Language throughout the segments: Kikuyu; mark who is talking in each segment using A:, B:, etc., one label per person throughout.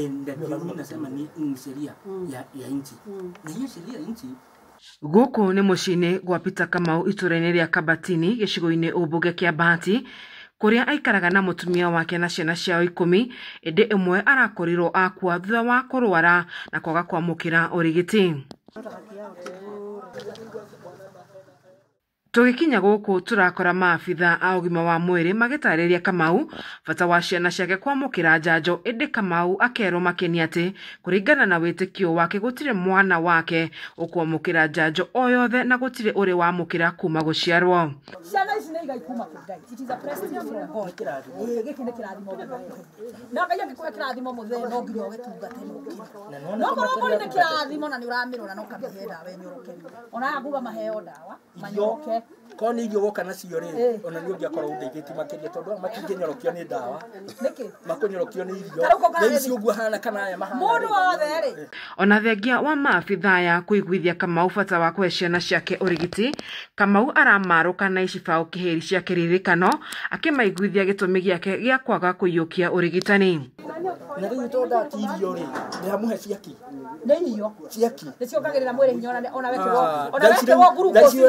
A: Ndio mimi nasema ni sheria ya nchi. Na hiyo sheria ya nchi.
B: Gũkũ nĩ mũciĩ-inĩ gwa Peter Kamau itũũra-inĩ rĩa Kabatini gĩcigo-inĩ ũmbunge kĩa Bahati kũrĩa aikaraga na mũtumia wake na ciana ciao 10 ĩndĩ ĩmwe arakorirwo akua thutha wa kũrwara na kwaga kwamũkĩra ũrigiti. Tũgĩkinya gũkũ tũrakora maabitha a ũgima wa mwĩrĩ magĩtarĩria Kamau bata wa ciana ciake kwamũkĩra njanjo ĩndĩ Kamau akerwo makeni atĩ kũringana na wĩtĩkio wake gũtirĩ mwana wake ũkwamũkĩra njanjo o yothe na gũtirĩ ũrĩ wamũkĩra kuma gũciarwo.
C: Ciana ici nĩ igai kuma kwĩ Ngai. It is a blessing from God. Gĩkĩ nĩ kĩrathimo na Ngai angĩkũhe kĩrathimo mũthee no nginya ũgĩtungate no no korwo mbũri nĩ kĩrathimo na nĩ ũramĩrora no kamĩhe ndawa ĩnyoroke. Ona aya nguga maheo ndawa manyoroke.
A: Korwo nĩ irio woka nacio rĩ ona nĩ ũngĩakorwo ũndeithĩtie makĩria tondũ matingĩnyorokio nĩ ndawa.
C: Nĩkĩ?
A: Makũnyorokio nĩ irio. Nĩ ici ũguo hana kana aya mahana.
C: Mũndũ wothe rĩ.
B: Ona thengia wa maabitha aya kũiguithia Kamau bata wa kũhe ciana ciake ũrigiti, Kamau aramarũka na icibaũ kĩhĩri cia kĩririkano akĩmaiguithia gĩtũmi gĩake gĩa kwaga kũiyũkia ũrigitani.
A: Na rĩu tondũ ndati irio rĩ, ndĩramũhe ciaki.
C: Nĩ irio.
A: Ciaki.
C: Nĩciongagĩrĩra mwĩrĩ hinya ona wekĩrwo ona wekĩrwo glucose nĩ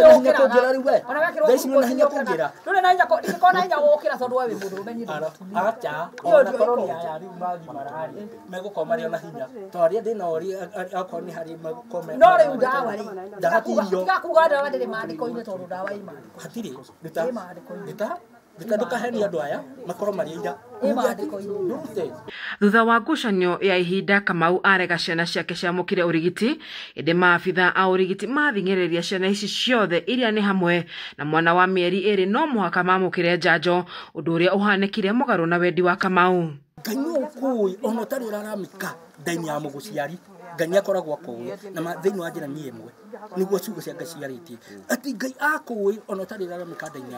C: ona wekĩrwo glucose nĩ ũkĩraga. Ndũrĩ na hinya ndingĩkorwo na hinya gũkĩra tondũ we wĩ mũndũrũme niĩ ndĩ mũtumia.
A: Acha, ona korwo nĩ aya rĩu magimara rĩ, megũkorwo marĩ ona hinya. To arĩa ndĩnao rĩ, akorwo nĩ harĩ megũkorwo
C: No rĩu ndawa rĩ,
A: ndawa ti irio.
C: Tiga kuga ndawa ndĩrĩ maandĩko-inĩ tondũ ndawa ĩ maandĩko.
A: Hatirĩ.
C: Ĩ maandĩko-inĩ.
A: Ruta ndũkahenie andũ aya makorwo marĩ aira.
B: Thutha wa ngucanio ya ihinda Kamau arega ciana ciake ciamũkĩre ũrigiti ĩndĩ maabitha a ũrigiti mathing'ĩrĩria ciana ici ciothe iria nĩ hamwe na mwana wa mĩeri 2 no mũhaka mamũkĩre njanjo ũndũ ũrĩa ũhanĩkire mũgarũ na wendi wa Kamau.
A: Ngai nĩ ũkũĩ ona ũtarĩ ũraramika ndaini ya mũgũciari Ngai nĩ akoragwo akũĩ na thĩinĩ wa njĩra niĩ ĩmwe nĩguo ciugo cia Ngai ciarĩtie atĩ Ngai akũĩ ona ũtarĩ ũraramika ndaini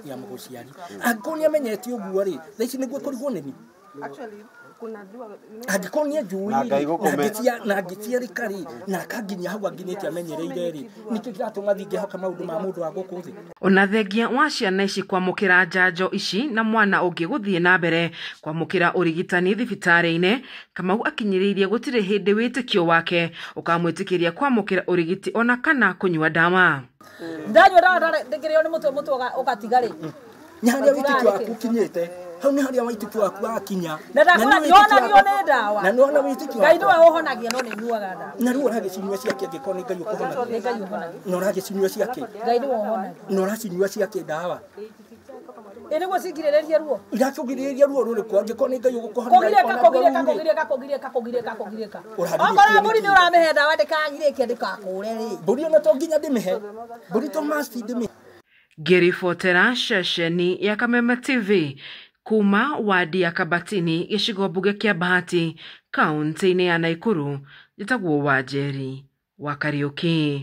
A: ya mũgũciari angĩkorwo nĩ amenyete ũguo rĩ thaa ici nĩguo kũrigwo nĩ niĩ angĩkorwo nĩ anjũĩ na angĩciarĩka rĩ na akanginyia hau anginyĩte amenyereire rĩ nĩkĩo kĩratũma thiĩ ngĩhoka maũndũ ma mũndũ wa gũkũ thĩ.
B: Ona thengia wa ciana ici kwamũkĩra njanjo ici na mwana ũngĩ gũthiĩ na mbere kwamũkĩra ũrigitani thibitarĩ-inĩ, Kamau akinyĩrĩirie gũtirĩ hĩndĩ wĩtĩkio wake ũkamwĩtĩkĩria kwamũkĩra ũrigiti ona kana kũnyua ndawa.
C: Ndanyua ndawa ndĩkĩrĩo nĩ mũtwe ũgatiga rĩ.
A: Nĩ harĩa wĩtĩkio waku ũkinyĩte. Hau nĩ harĩa wĩtĩkio waku wakinya.
C: Na ndakũra nĩ ndawa.
A: Na nĩwona wĩtĩkio.
C: Ngai nĩwe ũhonagia no nĩ nyuaga ndawa.
A: Na rĩu ũragĩcinyua ciake angĩkorwo nĩ Ngai ũkũhonagia.
C: Nĩ Ngai ũhonagia.
A: Na ũragĩcinyua ciake.
C: Ngai nĩwe ũhonagia.
A: Na ũracinyua ciake ndawa.
C: Ĩ nĩguo cingirĩrĩrie ruo.
A: Irakũgirĩrĩria ruo rũrĩkũ angĩkorwo nĩ Ngai ũgũkũhonagia.
C: Kũgirĩka kũgirĩka kũgirĩka kũgirĩka kũgirĩka kũgirĩka. Okorwo mbũri nĩ ũramĩhe ndawa ndĩkagirĩke ndĩkakũre rĩ.
A: Mbũri ona to nginya ndĩmĩhe. Mbũri to must ndĩmĩhe.
B: Ngĩribotera ceceni ya Kameme TV kuma wadi ya Kabatini gĩcigo mbunge kĩa Bahati kaunti-inĩ ya Nakuru njĩtagwo Wanjeri wa Kariũki.